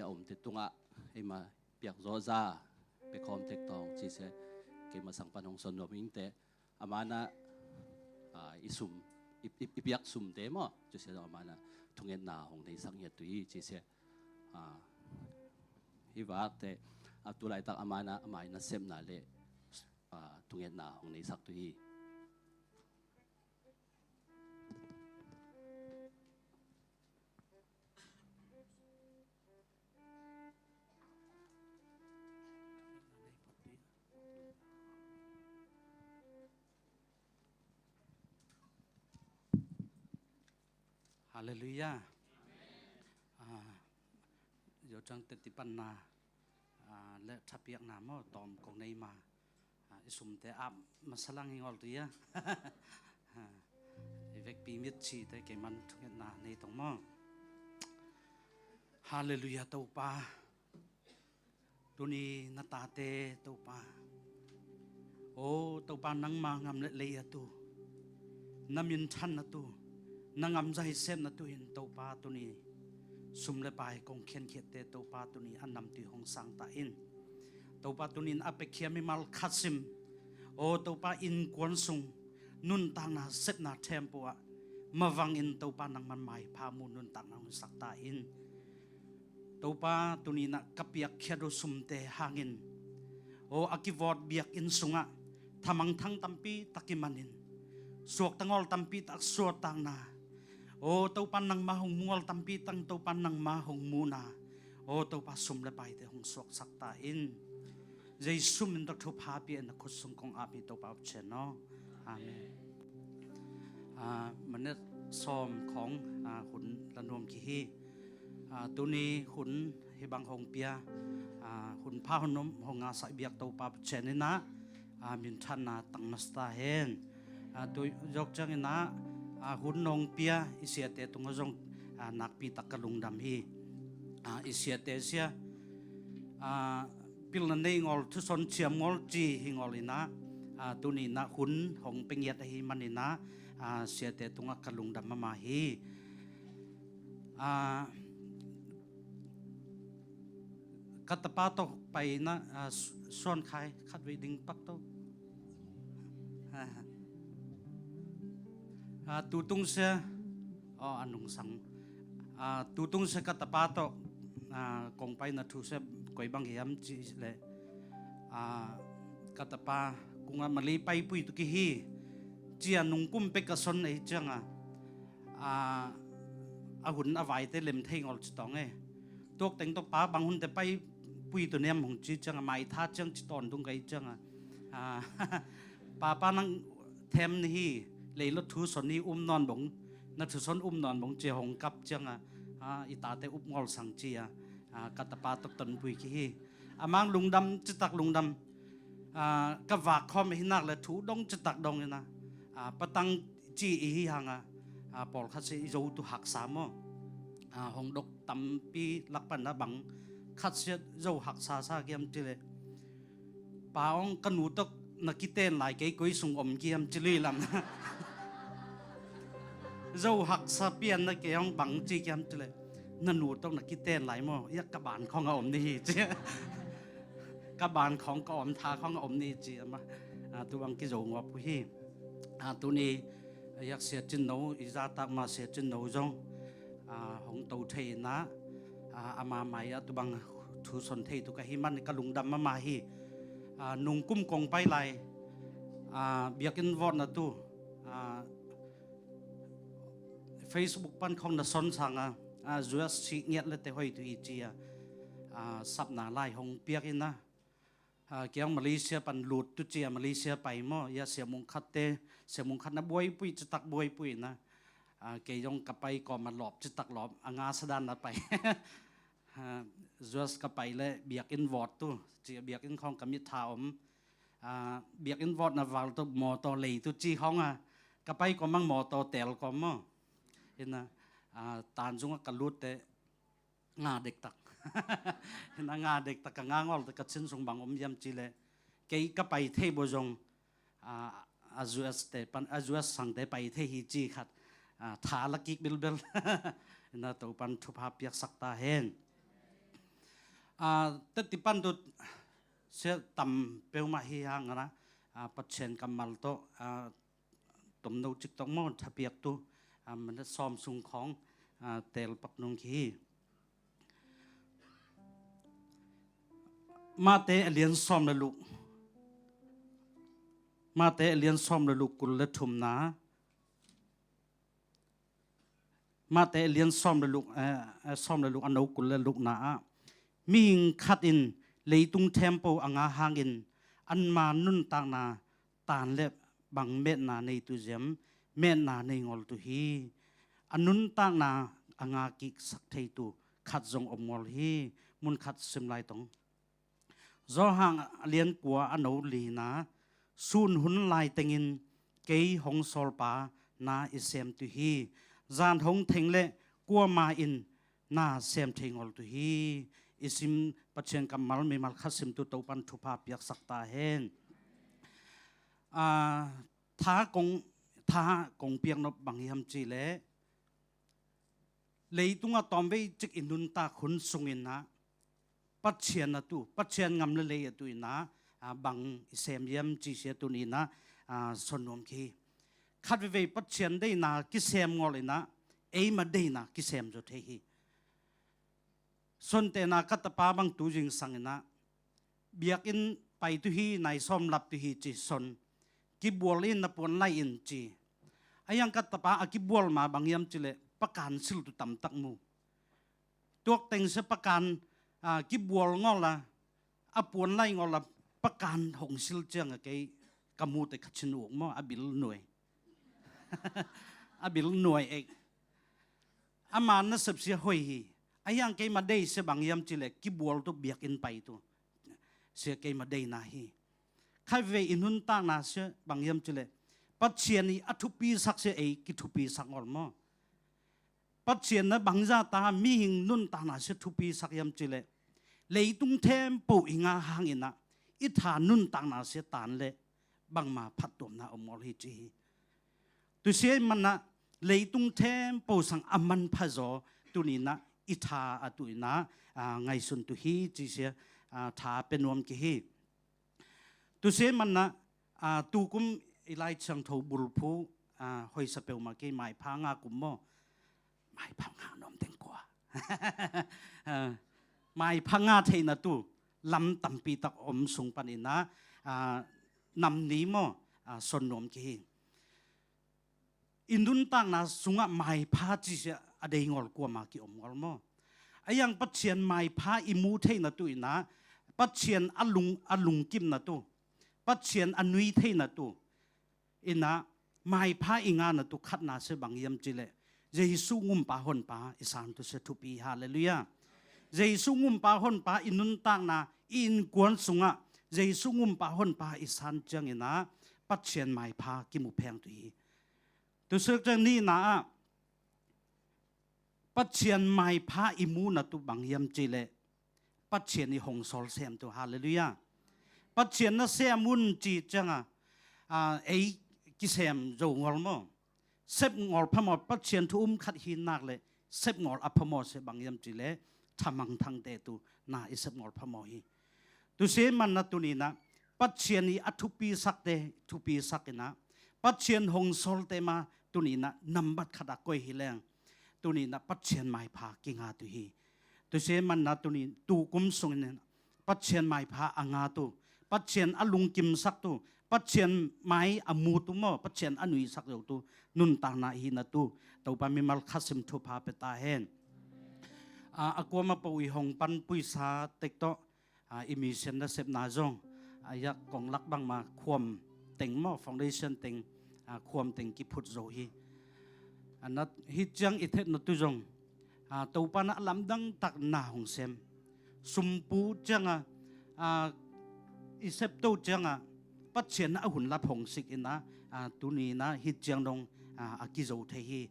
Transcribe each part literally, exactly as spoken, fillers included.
a omte tungah eima piak zawhza pia khawm tek tawng ci sia. Keima sang pan hong son nuam ing te, a manah, ah, i sum, i, i, i piak sumte maw, ci sia, a manah thungetna hong neisak ngiat uh hi ci sia. Ah, hi vakte, ah, tu laitak a manah a mai nasepna le, ah, thungetna hong neisak uh hi. Halleluiah. Ah, yo cang teti panna, ah, le thapiakna maw tawm kong nei ma. Ah, i sumte ap masa lang hi ngol tu ia. Ah, i vekpi mit cite keiman thungetna nei tong maw. Halleluiah Topa. Tuni na tate Topa. O Topa, nangma ngam le lei a tu, na minthan a tu, na ngam zaisem na tu in Topa tuni sum le pai kong khiankhiatte Topa tuni a namtui hong sang ta in. Topa tuni in a pekhia mimal khat sim, o Topa, innkuan sung nuntakna sepna thempu ah mavang in Topa nangman maipha mu nuntakna hong sak ta in. Topa, tuni in ah ka piakkhiat uh sumte hangin, o a kivawt biakinn sungah thamangthang tampi tak i manin, suakta ngawl tampi tak suaktakna, o Topa nangma hong mual tampi tak Topa nangma hong muna, o Topa sum le paite hong suaksak ta in. Jesu min tawh thupha pia in na khut sung kong ap hi Topa Pasian aw. Amen. Ah, minute sawm khawng, ah, hun la nuam kik hi. Ah, tuni hun hih bang hong pia, ah, hun pha hun nuam hong ngahsak biak Topa Pasian in ah, ah, minthanna tang masa ta hen. Ah, tu zawk ciangin ah, ah, hun hong pia i siate tungah zong, ah, nakpi tak ka lungdam hi. Ah, i siate sia, ah, pilna nei ngawl, thuson ciam ngawl ci hi ngawl in ah, ah, tuni in ah hun hong pia ngiat ahih manin ah, ah, siate tungah ka lungdam mahmah hi. Ah, ka tapa tawh pai in ah, ah, Su-, Suan Khai khat vei ding pak to. Ah, ah, tutung sia, aw, a nungsang. Ah, tutung sia ka tapa tawh, ah, kong paina thu sia koi bang hiam cih leh, ah, ka tapa kungah Malay paipui tu kik hi. Cia nungkum pek ka son ahih ciangah, ah, a hun a vaite lem thei ngawl ci tawng e. Tuak teng tawh pa bang hunte paipui tu niam hong ci ciangah, maitha ciang ci tawntung ka hih ciangah, ah, papa nang them ni hi, leilot thuson hi um nawn bong, na thuson um nawn bong cia hong kap ciangah, ah, i tate up ngawl sang cia, ah, ka tapa tawh tonpui kik hi. A mang lungdam citak lungdam, ah, ka vak khawm hi nak le thu dong citak dong in ah, ah, patang ci i hi hang ah, ah, pawlkhat sia i zo tu haksa maw. Ah, hong dok tampi lak pan ah bang khat sia zo haksa sa kiam ci le, pa ong ka nu tawh na kiten lai kei koi sung om kiam ci lui lam. Zo haksa pian na kei ong bang ci kiam ci le, na nu tawh na kiten lai maw, ia ka ban khawng a om ni hi ci. Ka ban khawng ka om tha khawng a om ni ci ama, ah, tu bang kizo ngawp uh hi. Ah, tuni, ah, yak sia cin no, i zahtak ma sia cin no zong, ah, hong to thei in ah, ah, ama mai ah tu bang thuson thei tu ka hih man ka lungdam mahmah hi. Ah, nungkum kong pai lai, ah, biakinn vawtna tu, ah, Facebook pan khawng na son sangah, ah, U S sih ngiat le te hoi tu hi ci a, ah, sapna lai hong piak in ah, ah, kiang Malaysia pan lut tu ci a Malaysia pai maw, ia sia mung khat te, sia mung khat na buaipui citak buaipui in ah, ah, kei zong ka pai kawm a lawp citak lawp a nga sadan na pai. Ah, U S ka pai le biakinn vawt tu ci a biakinn khawng ka mittha om. Ah, biakinn vawtna val tu mawtaw lei tu ci khawng ah, ka pai kawm ang mawtaw tel kawm maw. In ah, ah, Tanzung ah ka lut te nga dektak. In ah nga dektak ka nga ngawl te ka cin sung bang om hiam ci le, kei ka pai thei bo zong, ah, a U S te pan, a U S sangte pai thei hi ci khat, ah, tha la kik bilbil. In ah Topan thupha piaksak ta hen. A, teti pan tu sia tam peuhmah hi hang a, a, Pathian kammal tawh, a, tomno cik tawh maw, thapiak tu, a, minute sawm sung khawng, a, teel pak nung khi hi. Mate a lian sawm le luk. Mate a lian sawm le luk kul le thumna. Mate a lian sawm le luk, eh, eh, sawm le luk a no kul le lukna ah, mihing khat in leitung thempo a nga hangin anma nuntakna tan le bang metna nei tu ziam, metna nei ngol tu hi. A nuntakna a nga kiksak thei tu khat zong om ngol hi. Mun khat sim lai tong. Johan a lian kua a no lina, sun hun lai tengin kei hong sawlpa na i sem tu hi. Zan hong theng le kuama in na sem thei ngol tu hi. I sim Pathian kammal mimal khat sim tu Topan thupha piaksak ta hen. A, tha kong, tha kong piak nop bang hiam ci le, leitung a tawmvei cik i nuntak hun sungin ah, Pathian a tu, Pathian ngam le lei a tu in ah, a, bang i sem hiam ci sia tuni in ah, a, son nuam khi hi. Khat veivei Pathian deina kisem ngol in ah, eima deina kisem zaw thei hi. Son tena ka tapa bang tu zingsang in ah, biakinn pai tu hi, nai sawm lap tu hi ci son. Kibual in na puan lai in ci. A hiang ka tapa a kibual ma bang hiam ci le, pakan sil tu tamtak mu. Tuak teng sia pakan, a, kibual ngol a, a puan lai ngol a, pakan hong sil ciang a kei ka mu te ka cin uk maw, a bil nuai. A bil nuai ek. A man na sep sia hoi hi. A hiang kei ma dei sia bang hiam ci le, kibual tu biakinn pai tu. Sia kei ma deina hi. Khat vei i nuntakna sia bang hiam ci le, Pathian i a thupisak sia ei kithupisak ngol maw. Pathian na bangza ta mihing nuntakna sia thupisak hiam ci le, leitung thempo i nga hangin ah, i tha nuntakna sia tan le, bangma phattuamna om ngol hi ci hi. Tu sia man ah, leitung thempo sang a manpha zaw, tuni in ah, i tha a tu in ah, a, ngaihsun tu hi ci sia, a, tha pe nuam khi hi. Tu sia man ah, a, tu kum i Lai Thiangtho bulphu, a, hoisa peuhmah kei maipha nga kum maw. Maipha nga nuam teng kua. A, maipha nga theina tu lam tampi tak om sung pan in ah, a, nam ni maw, a, son nuam khi hi. I nuntakna sungah maipha ci sia a dei ngol kuama ki om ngol maw. A hiang Pathian maipha i mu theina tu in ah, Pathian a lung, a lungkimna tu, Pathian a nui theina tu in ah, maipha i ngana tu khatna sia bang hiam ci le, Jesu ngumpa honpa i san tu sia thupi, halleluiah. Jesu ngumpa honpa i nuntakna, i innkuan sungah, Jesu ngumpa honpa i san ciangin ah, Pathian maipha kimu pheng tu hi. Tu sia ciang nihna ah, Pathian maipha i muna tu bang hiam ci le, Pathian i hong sawl sem tu, halleluiah. Pathian na sem un ci ciang a, a, ei kisem zo ngol maw. Sep ngol phamawh, Pathian thu um khat hi nak le, sep ngol a phamawh sia bang hiam ci le, thamang thangte tu na i sep ngol phamawh hi. Tu sia man ah tuni in ah, Pathian i a thupisak te, thupisak in ah, Pathian hong sawl te ma tuni in ah, nambat khat a koi hi leng. Tuni in ah, Pathian maipha kinga tu hi. Tu sia man ah tuni, tu kum sungin ah, Pathian maipha a nga tu, Pathian a lungkimsak tu, Pathian mai a mu tu maw, Pathian a nuisak zo tu, nuntakna hi na tu, Topa mimal khat sim thupha pe ta hen. A, a kuama po i hong pan puisa tek tawh, a, i mission na sepna zong, a, yak kong lak bangma khuam teng maw, foundation teng, a, khuam teng kiphut zo hi. A, na, hi ciang i thetna tu zong, a, Topa na a lamdang tak na hong sem. Sumpu ciang a, a, i septo ciang a, Pathian na a hun lap hong sik in ah, a, tuni in ah hi ciang dong, a, a kizo thei hi.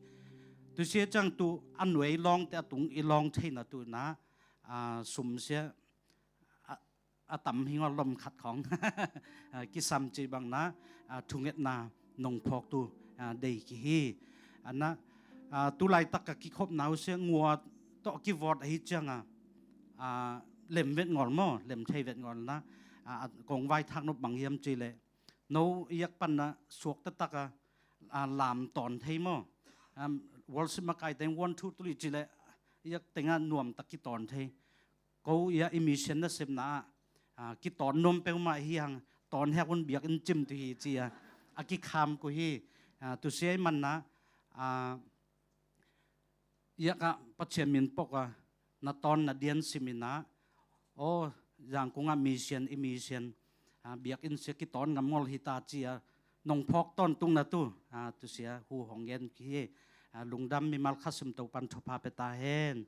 Tu sia ciang tu a nuai lawngte a tung i lawng theina tu in ah, a, sum sia, a, a tam hi ngol lom khat khawng. A, kisam ci bang na, a, thungetna nong phawk tu, a, dei khi hi. A na, a, tu laitak ka kikhopna uh sia ngua tawh kivawt ahi ciang a, a, lem vet ngawl maw, lem thei vet ngawl na. A, a, kong vaithak nop bang hiam ci leh, no iak panna suak taktak a, a, lam tawn thei maw. Am, worship makai teng one, two, three ci leh iak tengah nuam tak kitawn thei. Ko ia i mission nasepna ah, a, kitawn nuam peuhmah hi hang, tawn hek un biakinn cim tu hi ci a, a kikham ku hi. A, tusia i manna, a, iak ah Pathian min pok a, na tawn na dian sim ina, aw, Zangkung ah mission, i mission, a, biakinn sia kitawn ngam ngawl hi ta ci a, nong phawk tawntung na tu, a, tusia hu hong gen ki hi. A, lungdam, mimal khat sim Topan thupha pe ta hen.